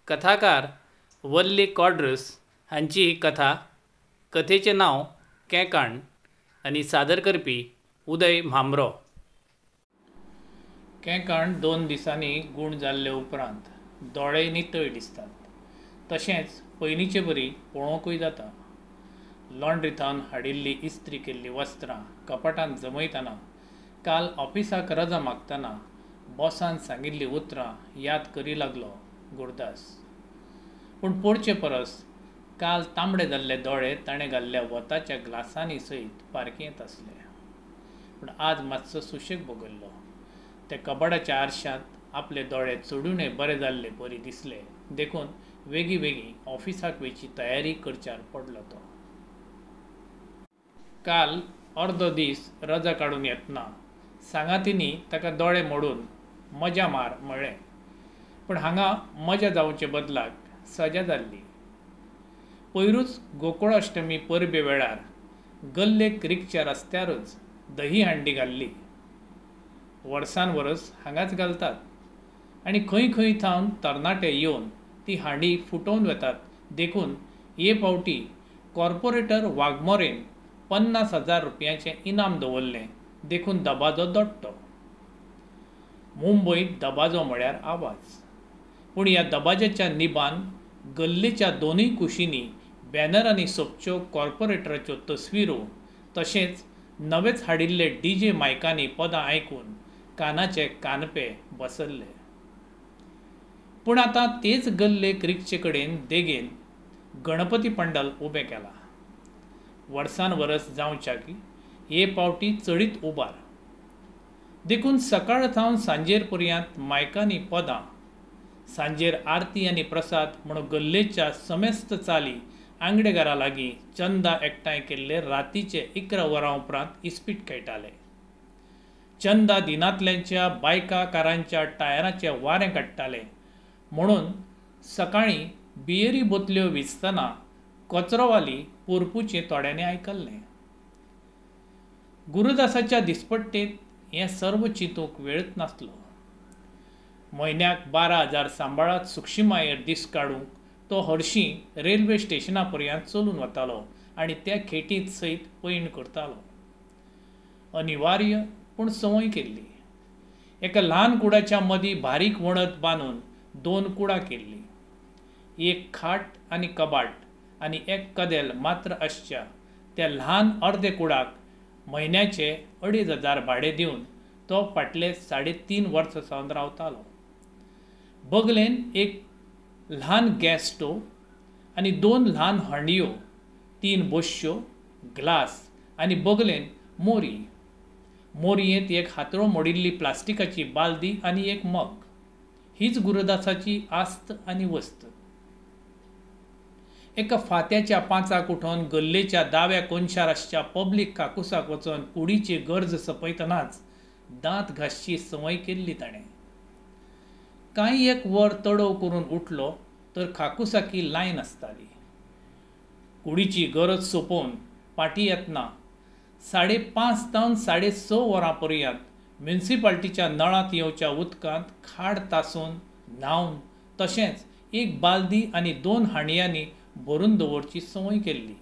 कथाकार वल्ली कॉड्रस हांची ही कथा. कथेचें नांव केंकाण आनी सादर करपी उदय म्हांबरो. केंकाण 2 दिसांनी गूण जाल्ले उपरांत दोळे नितळ दिसतात, तशेंच पयलींचे बरी पळोवंकूय जाता. लॉन्ड्रीथावन हाडिल्लीं इस्त्री केल्लीं वस्त्रां कपाटांत जमयतना काल ऑफिसाक रजा मागतना बॉसान सांगिल्लीं उतरां याद करी लागलो गुरुदास. पूण पोरचे परस काल तांबडे जाल्ले दोळे ताणें घाल्ल्या वताच्या ग्लासांनी सयत पारखी येत आसले. पूण आज मातसो सुशेग भोगल्लो. त्या कबाडाच्या आरशांत आपले दोळे चडुणे बरे जाल्ले परी दिसले, देखून वेगीं वेगीं ऑफिसाक वेची तयारी करच्यार पडलो तो. काल अर्दो दीस रजा काडून येतना सांगातींनी ताका दोळे मोडून मजा मार म्हळें, पूण हांगा मजा जावचे बदलाक सजा जाल्ली. पयरूच गोकुळाष्टमी परबे वेळार गल्लेक रिगच्या रस्त्यारच दही हांडी घाल्ली. वर्सान वरस हांगाच घालतात आनी खंय खंय थावन तरणाटे येवन ती हांडी फुटोवन वेतात, देखून हे फावटी कॉर्पोरेटर वाघमोरेन 50,000 रुपयांचें इनाम दवरलें, देखून दबाजो दोट्टो. मुंबयत दबाजो म्हळ्यार आवाज. पूण ह्या दबाज्याच्या निबान गल्लेच्या दोनूय कुशींनी बॅनरांनी सोबच्यो कॉर्पोरेटराच्यो तस्विरो, तशेंच नवेच हाडिल्ले डीजे मायकांनी पदां आयकून कानाचे कानपे बसल्ले. पूण आतां तेच गल्लेक रिगचे कडेन देगेन गणपती पंडल उबें केलां. वर्सान वरस जावच्याक हे पावटी चडीत उबार, देखून सकाळ थावन सांजेर पर्यंत मायकांनी पदां, सांजेर आरती आनी प्रसाद म्हणून गल्लेच्या समेस्त चाली आंगडेघरा लागीं चंदा एकठांय केल्ले रातीचे 11 वरां उपरांत इस्पीट खेळटाले. चंदा दिनांतल्यांच्या बायका कारांच्या टायराचें वारें काडटाले, म्हणून सकाळीं बियरी बोतल्यो विचतना कचरोवाली पोरपुचें थोड्यांनी आयकल्लें. गुरुदासाच्या दिसपट्टेंत हें सर्व चिंतूंक वेळच नासलो. म्हयन्याक 12,000 सांबाळात सुक्षीमायेर दीस काडूंक तो हरशीं रेल्वे स्टेशना पर्यंत चलून वतालो आनी त्या खेटींत सयत पयण करतालो. अनिवार्य पूण संवय केल्ली. एका ल्हान कुडाच्या मदीं बारीक वणत बांदून 2 कुडां केल्लीं. एक खाट आनी कबाट आनी एक कदेल मात्र आसच्या त्या ल्हान अर्दे कुडाक म्हयन्याचे 2,500 भाडें दिवन तो फाटले 3.5 वर्सां सावन रावतालो. बगलेन एक ल्हान गॅस स्टोव आनी 2 ल्हान हांडयो, 3 बोश्यो, ग्लास आनी बगलेन मोरी. मोरयेंत एक हातरो मोडिल्ली प्लास्टिकाची बालदी आनी एक मग. हीच गुरुदासाची आस्त आनी वस्त. एका फांत्याच्या 5 उठोवन गल्लेच्या दाव्या कोनशार आसच्या पब्लीक काकुसाक वचून कुडीची गरज सपयतनाच दांत घासची संवय केल्ली ताणें. कांय एक वर तडव करून उठलो तर काकुसाकी लायन आसताली. कुडीची गरज सोंपोवन पाटी येतना 5:30 तावन 6:30 वरां पर्यंत म्युनिसिपाल्टीच्या नळांत येवच्या उदकांत खाड तासून न्हावन तशेंच एक बालदी आनी 2 हांडयांनी भरून दवरची संवय केल्ली.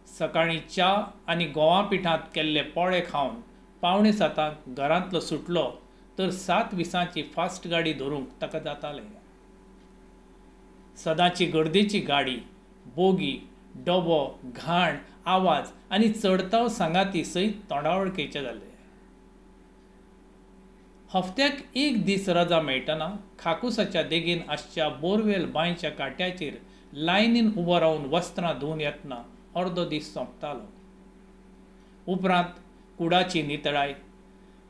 सकाळीं च्या आनी गोवा पिठांत केल्ले पोळे खावन 6:45 घरांतलो सुटलो तर 7:20 फास्ट गाडी धरूंक ताका जातालें. सदांची गर्देची गाडी, बोगी, डबो, घाण, आवाज आनी चडताव सांगाती सयत तोंडावळखेचे जाले. हफ्त्याक एक दीस रजा मेळटना खाकुसाच्या देगेन आसच्या बोरवेल बांयच्या कांट्याचेर लायनीन उबो रावन वस्त्रां धुवन येतना अर्दो दीस सोंपतालो. उपरांत कुडाची नितळाय,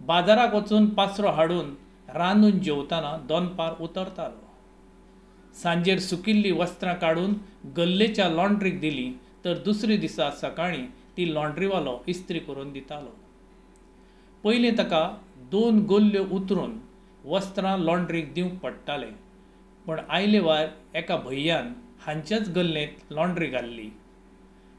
बाजाराक वचून पासरो हाडून रांदून जेवतना दनपार उतरतालो. सांजेर सुकिल्लीं वस्त्रां काडून गल्लेच्या लॉन्ड्रीक दिलीं तर दुसरे दिसा सकाळीं ती लॉन्ड्रीवालो इस्त्री करून दितालो. पयलीं ताका 2 गल्ल्यो उतरून वस्त्रां लॉन्ड्रीक दिवंक पडटाले, पूण आयले वार एका भैयान हांच्याच गल्लेंत लॉन्ड्री घाल्ली.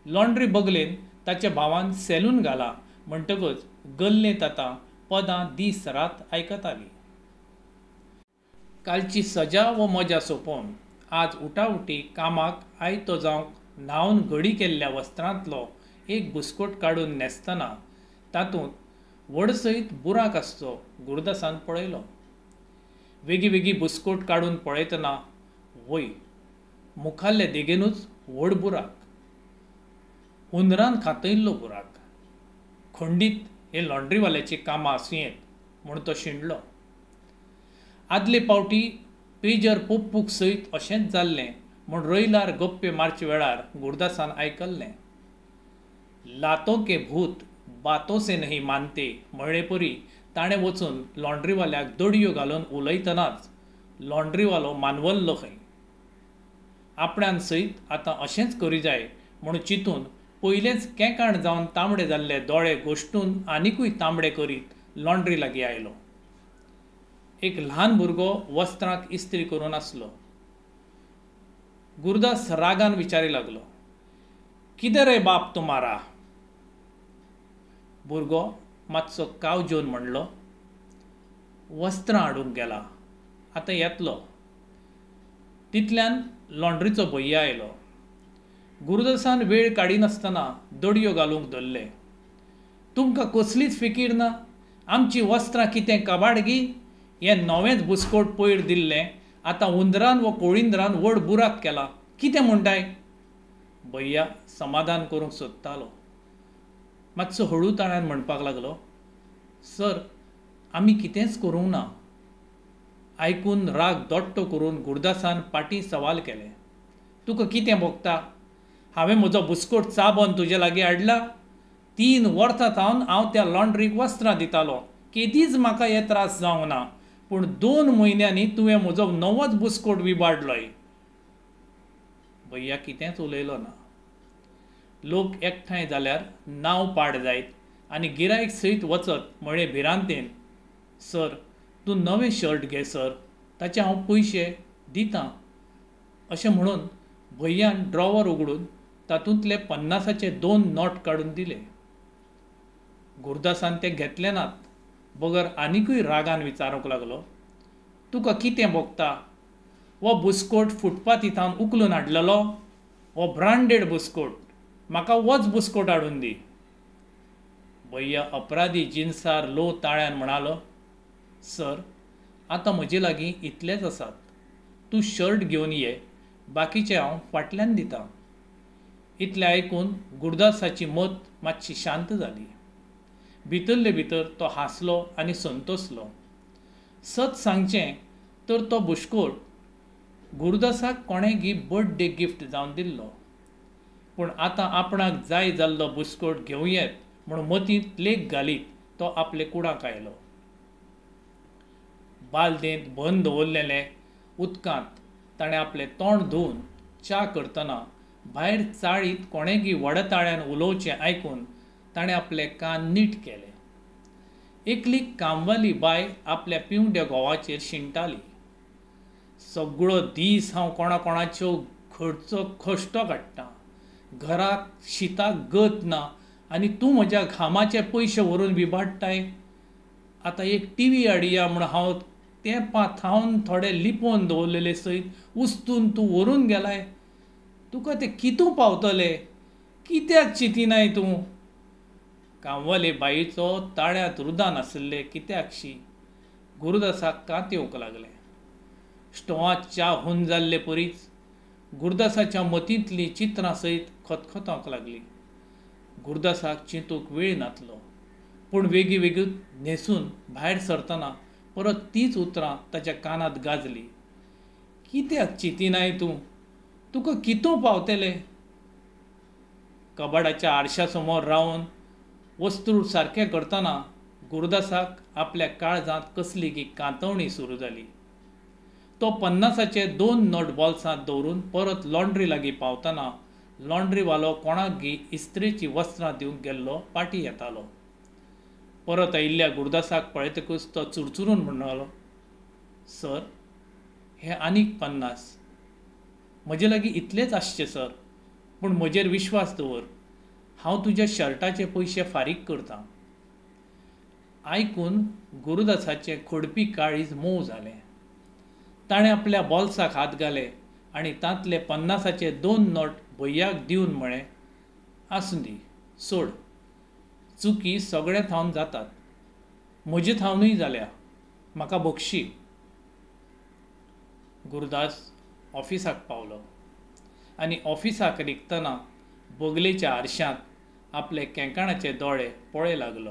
लॉन्ड्री बगलेन ताच्या भावान सॅलून घाला म्हणटकच गल्लेंत आतां पदां दीस रात आयकताली. कालची सजा व मजा सोंपोवन आज उटाउटी कामाक आयतो जावंक न्हावन घडी केल्ल्या वस्त्रांतलो एक बुस्कोट काडून न्हेसतना तातूंत व्हडसयत बुराक आसचो गुरुदासान पळयलो. वेगीं वेगीं बुस्कोट काडून पळयतना वय मुखाल्ले देगेनूच व्हड बुराक, हुंदरान खातयिल्लो बुराक. खंडीत हे लॉन्ड्रीवाल्याची कामां आसूं येत म्हूण तो शिणलो. आदले पावटी पेजर पप्पूक सयत अशेंच जाल्लें म्हूण रयलार गप्पे मारचे वेळार गुरुदासान आयकल्लें. लातों के भूत बातों से नहीं मानते म्हळ्ळेपरी ताणें वचून लॉन्ड्रीवाल्याक दडयो घालून उलयतनाच लॉन्ड्रीवालो मानवल्लो खंय. आपणान सयत आतां अशेंच करी जाय म्हूण चिंतून पयलेंच केंकाण जावन तांबडे जाल्ले दोळे गोश्टून आनिकूय तांबडे करीत लॉन्ड्री लागीं आयलो. एक ल्हान भुरगो वस्त्रांक इस्त्री करून आसलो. गुरुदास रागान विचारी लागलो, कितें रे बाप तुमारा? भुरगो मातसो कावजेवन म्हणलो, वस्त्रां हाडूंक गेला, आतां येतलो. तितल्यान लॉन्ड्रीचो भैया आयलो. गुरुदासान वेळ काडिनासतना दडयो घालूंक धरले. तुमकां कसलीच फिकीर ना? आमचीं वस्त्रां कितें कबाडगी? हें नवेंच बुस्कोट पयर दिल्लें, आतां हुंदरान व कोळिंद्रान व्हड बुराक केला, कितें म्हणटाय? भैया समाधान करूंक सोदतालो. मातसो हळू ताळ्यान म्हणपाक लागलो, सर आमी कितेंच करूंक ना. आयकून राग दोट्टो करून गुरुदासान पाटी सवाल केलें, तुका कितें भोगता? हांवें म्हजो बुस्कोट चाबोन तुजे लागीं हाडला? 3 वर्सां सावन हांव त्या लॉन्ड्रीक वस्त्रां दितालो, केदीच म्हाका हे त्रास जावंक ना, पूण 2 म्हयन्यांनी तुवें म्हजो नवोच बुस्कोट विबाडलोय. भैया कितेंच उलयलो ना. लोक एकठांय जाल्यार नांव पाड जायत आनी गिरायक सयत वचत म्हळे भिरांतेन, सर तूं नवें शर्ट घे सर, ताचे हांव पयशे दितां, अशें म्हणून भैयान ड्रॉवर उगडून तातूंतले 50चे 2 नोट काडून दिले. गुरुदासान ते घेतले नात, बगर आनिकूय रागान विचारूंक लागलो, तुका कितें भोगता? हो बुस्कोट फुटपाथी थावन उखलून हाडलेलो, हो ब्रांडेड बुस्कोट, म्हाका होच बुस्कोट हाडून दी. भैया अपराधी जिनसार लो ताळ्यान म्हणालो, सर आतां म्हजे लागीं इतलेच आसात, तूं शर्ट घेवन ये, बाकीचें हांव फाटल्यान दितां. इतलें आयकून गुरुदासाची मत मातशी शांत जाली. भितरले भितर तो हांसलो आनी संतोसलो. सत सांगचें तर तो बुशकोट गुरुदासाक कोणेगी बर्थडे गिफ्ट जावन दिल्लो, पूण आतां आपणाक जाय जाल्लो बुस्कोट घेवं येत म्हूण मतींत लेख घालीत तो आपले कुडाक आयलो. बालदेंत बंद दवरलेले उदकांत ताणें आपलें तोंड धुवन च्या करतना भायर चाळीत कोणेगी व्हडा ताळ्यान उलोवचें आयकून ताणें आपले कान नीट केले. एकली कामवाली बाय आपल्या पिवंड्या घोवाचेर शिणटाली, सगळो दीस हांव कोणा कोणाच्यो खर्चो खश्टो काडटां, घराक शिताक गत ना आनी तूं म्हज्या घामाचे पयशे व्हरून विबाडटाय. आतां एक टी व्ही हाडया म्हूण हांव तेंपा थावन थोडे लिपोवन दवरलेले सयत उस्तून तूं व्हरून गेलाय, तुका ते कितू पावतले? कित्याक चिंतिनाय तूं? कामवाले बाईचो ताळ्यांत रुदान आसले कित्याकशी गुरुदासाक कांत येवंक लागले. स्टोवांत च्या हून जाल्ले परीच गुरुदासाच्या मतींतलीं चित्रां सयत खतखतोंक लागली. गुरुदासाक चिंतूंक वेळ नातलो, पूण वेगीं वेगीं न्हेसून भायर सरतना परत तीच उतरां ताच्या कानांत गाजली, कित्याक चिंतिनाय तूं? तुका कितू पावतले? कबाडाच्या आरशा समोर रावन वस्त्रूर सारकें करतना गुरुदासाक आपल्या काळजांत कसली की कांतवणी सुरू जाली. तो 50चे 2 नोट बोल्सांत दवरून परत लॉन्ड्री लागीं पावतना लॉन्ड्रीवालो कोणाक गी इस्त्रेचीं वस्त्रां दिवंक गेल्लो पाटी येतालो. परत आयिल्ल्या गुरुदासाक पळयतकूच तो चुरचुरून म्हणलो, सर हे आनीक 50, म्हजे लागीं इतलेच आसचे सर, पूण म्हजेर विश्वास दवर, हांव तुज्या शर्टाचे पयशे फारीक करतां. आयकून गुरुदासाचें खोडपी काळीज मोव जालें. ताणें आपल्या बोल्साक हात घाले आनी तांतले 50चे 2 नोट भैयाक दिवन म्हळें, आसूं दी, सोड. चुकी सगळे थावन जातात. म्हजे थावनूय जाल्या. म्हाका बक्षी. गुरुदास ऑफिसाक पावलो आनी ऑफिसाक रिगतना बगलेच्या आरशांत आपले केंकणाचे दोळे पळय लागलो.